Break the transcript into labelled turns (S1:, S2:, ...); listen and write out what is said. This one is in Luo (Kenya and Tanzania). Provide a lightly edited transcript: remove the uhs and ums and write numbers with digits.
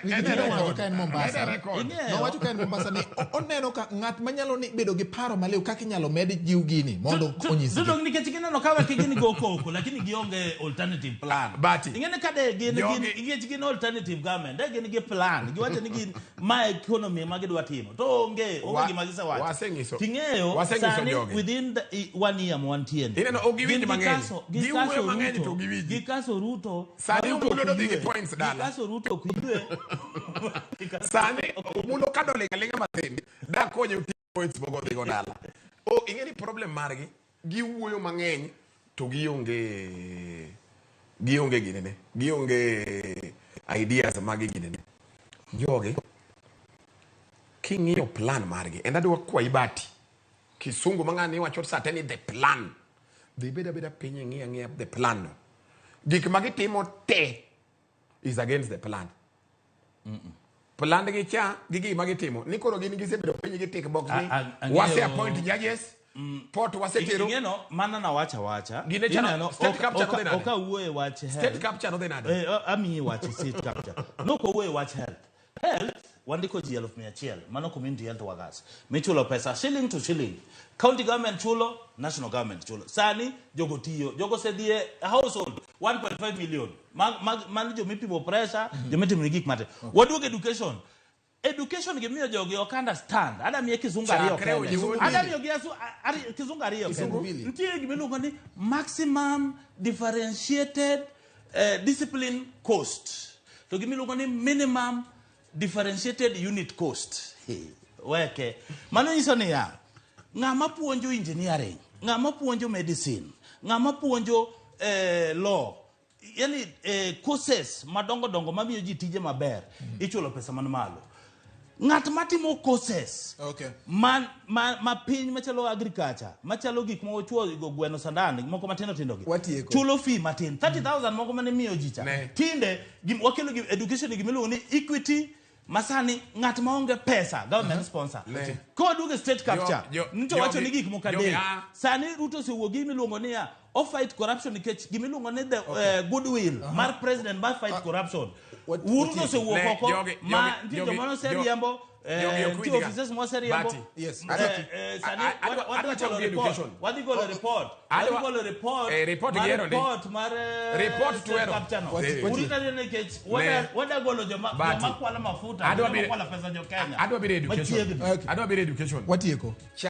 S1: En
S2: Riggy
S1: e
S2: nowacho
S1: record.
S2: ka en Mombasa.
S1: En e record.
S3: Ing'eyo.
S2: Nowacho ka en Mombasa ni oneno ka ng'at manyalo ni bedo gi paro maliw kaka inyalo med jiw gini mondo onyisgi.
S3: To dong nikech gineno ka wek gin go koko lakini gionge alternative plan.
S1: Bati.
S3: Ing'e ni ka de gin gin
S1: Jogi-
S3: nikech gin alternative government, de gin gi plan. Giwacho ni gin ma economy ma gidwa timo. To onge gima gisewacho. Ting'eyo
S1: Waseng'iso
S3: sani
S1: jogi.
S3: within the one year mwantie ni.
S1: Ineno, ok giwinj
S3: Gin gi
S1: mang'eny.
S3: gi
S1: Giwuoyo
S3: kaso
S1: mang'eny
S3: Ruto-
S1: to ok giwinji.
S3: Gi kaso Ruto.
S1: Sani
S3: Ruto
S1: Omulo
S3: ok
S1: dodhi gi
S3: ywe.
S1: points dala.
S3: Gi kaso Ruto ok ywe. Gi kaso-
S1: Sani Omulo ka doling' aling'a mathin, dakonye oting' points moko odhigo dala. O ing'e ni problem margi, giwuoyo mang'eny to gionge ginene, gionge ideas magi ginene. Jogi king'iyo plan margi, and adwa kwayi Bati, kisungu ma ng'ani wacho sate ni the plan. Dhi bed abeda piny ing'i ang'iya the plan no. Gik ma gitimo te is against the plan. Plan gi cha gi gima gitimo ni koro gin gisebedo piny gi tick box ni wase appoint judges port wasetero
S3: Ing'eno mana nawacho awacha.
S1: Gine chano-
S3: Ineno,
S1: state capture nodhi nade?
S3: ok awuoye wach health.
S1: State capture nodhi nade?
S3: Amiyi wach state capture. Nok owuoye wach health. Health wandiko ji 100,000 mano community health workers michulo pesa shilling to shilling. County government chulo, national government chulo. Sani jogo tiyo, jogo osedhi e household 1.5 million. Mano jomipimo pressure, jomitimo gik matin. Waduogo education. Education gimiyo jogi ok understand. Ada miye kizungu ariyo
S1: Chakre
S3: kende.
S1: ojiwo
S3: Ada miyo gi kizungu ariyo
S2: Kizungu
S3: kende.
S2: mbili.
S3: Nitie gima iluongo ni maximum differentiated discipline cost. To gima iluongo ni minimum differentiated unit cost. Hey, weke. Mano nyiso niya, ng'ama puonjo engineering, ng'ama puonjo medicine, ng'ama puonjo law, yani courses madongo dongo mamiyo ji tije maber, ichulo pesa man malo. Ng'at matimo courses ma piny machalo agriculture, machalo gik ma ochuo go gweno sandan, moko matindo tindo gi.
S2: Watieko.
S3: Chulo fee matin, 30,000 moko mane miyo ji cha.
S1: Ne.
S3: Tinde wakelo gi education gimiluongo ni equity masani ng'at maonge pesa government sponsor.
S1: Ne.
S3: Koduogo e state capture, nito wacho ni gik moko adek. Sani Ruto osewuok gi gimiluongo niya o fight corruption nikech gimiluongo ni the goodwill mar president mar fight corruption. Ruto osewuok oko ma nitie joma noseriembo, nitie officers moseriembo.
S2: Yes.
S3: Sani wadhi golo report. Wadhi golo report. Wadhi golo report.
S1: Report
S3: mar
S1: giero ndi.
S3: report mar
S1: Report
S3: state
S1: tuero.
S3: capture no.
S1: Urita
S3: Urita nikech wada golo joma kwalo mafuta,
S1: Adwa
S3: joma kwalo pesa jo Kenya.
S1: Adwa biro education.
S3: Machiegni.
S1: Adwa biro education.
S2: Watieko.